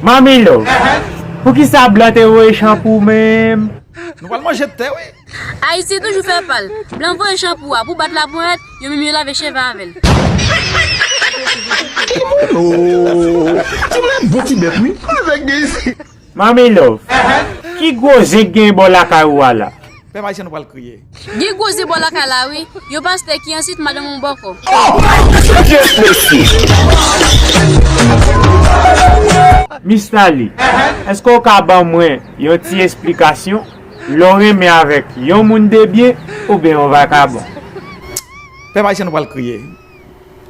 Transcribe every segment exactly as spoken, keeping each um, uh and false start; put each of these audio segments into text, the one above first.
Manmi Love, poukisa blan te voye chanpou menm? Nou pral manje tè, wi. Ayiti toujou fè pa l. Blan voye chanpou a pou bat laponyèt, yo menm yo lave cheve avè l. Oh, ti moun bon ti bèt, wi. Avèk gen isi. Manmi Love, ki gwo zen k gen bò lakay ou a la? Pèp ayisyen nou pral kriye. Gen gwo zen bò lakay la wi, yon pastè ki ansent madanm yon bòkò. Mistali, èske w ka ban mwen yon ti esplikasyon lè w renmen avèk yon moun de byen oubyen yon vakabon? Pèp ayisyen nou pral kriye.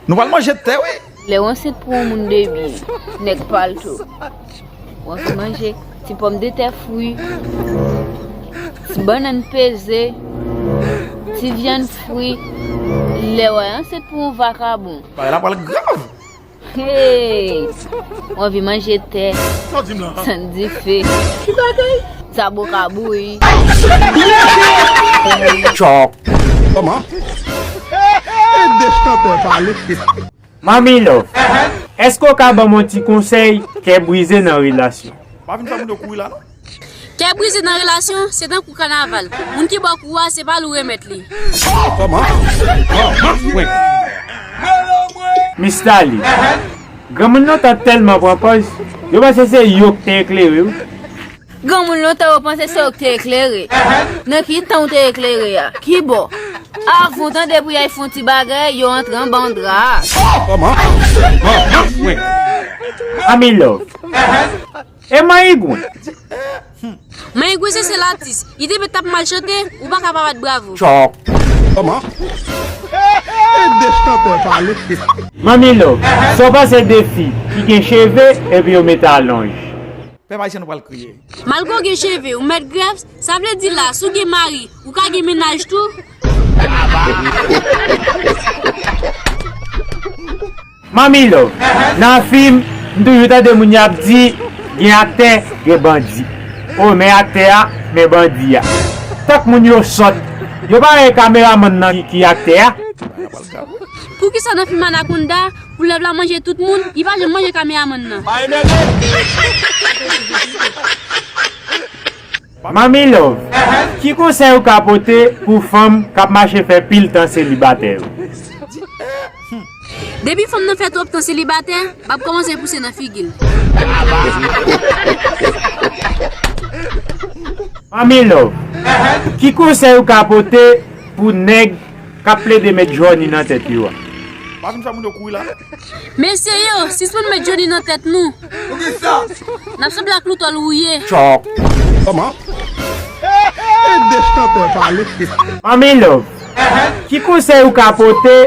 Nou pral manje tè, wi. Lè w ansent pou yon moun de byen, nèg palto. W anvi manje ti pòmdetè fri, ti bannann peze, ti vyann fri. Lè w ansent pou yon vakabon. Bagay la pral grav. Hey! W anvi manje tè, sann dife. Ki bagay? Zaboka bouyi. Chòk. Kòman? E de chantè pale. Manmi Love, èske w ka ban m yon ti konsèy kè brize nan relasyon? Pa vin fè moun yo kouri la, non. Kè brize nan relasyon, se tankou kanaval. Moun ki ba w kou a, se pa li w remèt li. Kòman? Kòman? Mistali, granmoun lontan tèlman pran pòz, yo panse se yo k te eklere wi. Granmoun lontan yo panse se yo k te eklere. Nan ki tan w te eklere a? Ki bò? Avan w tande pou y al fè yon ti bagay, yo antre anba yon dra. Kòman? Manmi Love. E Mayigwen? Mayigwen se sèl atis. Li te met ap mal chante, ou pa ka pa bat bravo. Chòk. Kòman? E de chantè pale. Manmi Love, sa w panse de fi ki gen cheve epi yo mete alonj? Pèp ayisyen nou pral kriye. Malgre w gen cheve, ou mèt grèf, sa vle di la, si w gen mari, ou ka gen mennaj tou? Manmi Love, nan fim, m toujou tande moun y ap di, gen aktè, gen bandi. O, men aktè a, men bandi a. Tank moun yo sòt. Yo pa wè kameramann nan ki, ki aktè a. Poukisa nan fim Anaconda, pou lèv la manje tout moun, li pa janm manje kameramann nan? Manmi Love, ki konsèy ou ka pote pou fanm k ap mache fè pil tan selibatè yo? Depi fanm nan fè twòp tan selibatè, m ap kòmanse pouse nan figi l. Manmi Love, ki konsèy ou ka pote pou nèg k ap plede met Johnny nan tèt yo a? Pa vin fè moun yo kouri la, non. Mesye yo, sispann met Johnny nan tèt nou. Poukisa? N ap sanble ak loutòl wouye. Chòk. Kòman? E de chantè pale. Manmi Love, ki konsèy ou ka pote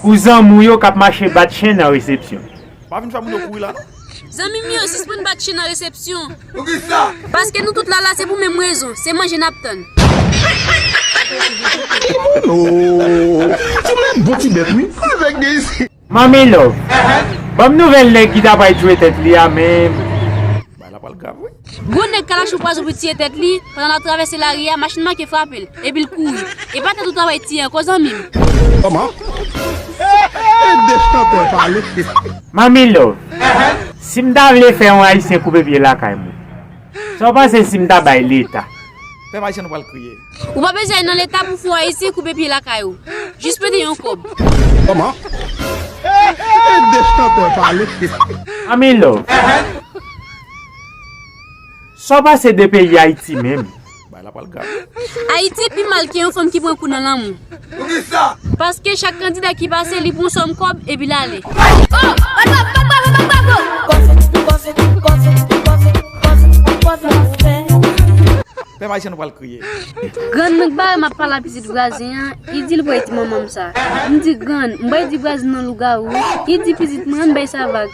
pou zanmi w yo k ap mache bat chen nan resepsyon? Pa vin fè moun yo kouri la, non. Zanmi m yo, sispann bat chen nan resepsyon. Poukisa? Paske nou tout la la, se pou menm rezon, se manje n ap tann. Oh, ti moun bon ti bèt, wi. Avèk gen isi. Manmi Love, ban m nouvèl nèg ki ta pral tiye tèt li a menm. Bagay la pral grav, wi. Gwo nèg kalacho pwazon pou tiye tèt li, pandan l ap travèse lari a, machin manke frape l, epi l kouri. E pa tèt ou ta pral tiye ankò, zanmi m. Kòman? E de chantè pale. Manmi Love, si m ta vle fè yon ayisyen koupe pye lakay mwen, sa w panse si m ta bay Leta? Pèp ayisyen nou pral kriye. Ou pa bezwen al nan Leta pou fè w ayisyen koupe pye lakay ou. Jis prete yon kòb. Kòman? E de chantè pale. Manmi Love, sa w panse de peyi Ayiti menm? Bagay la pral grav. Ayiti pi mal ke yon fanm ki pran kou nan lanmou. Poukisa? Paske chak kandida ki pase, li pran sòm kòb epi l ale. Pèp ayisyen nou pral kriye. Grann mwen k bare m ap pale a pitit vwazen an, li di l pral di manman m sa. M di, grann, m pral di vwazen nan lougawou. Li di pitit mwen, ann bay sa vag.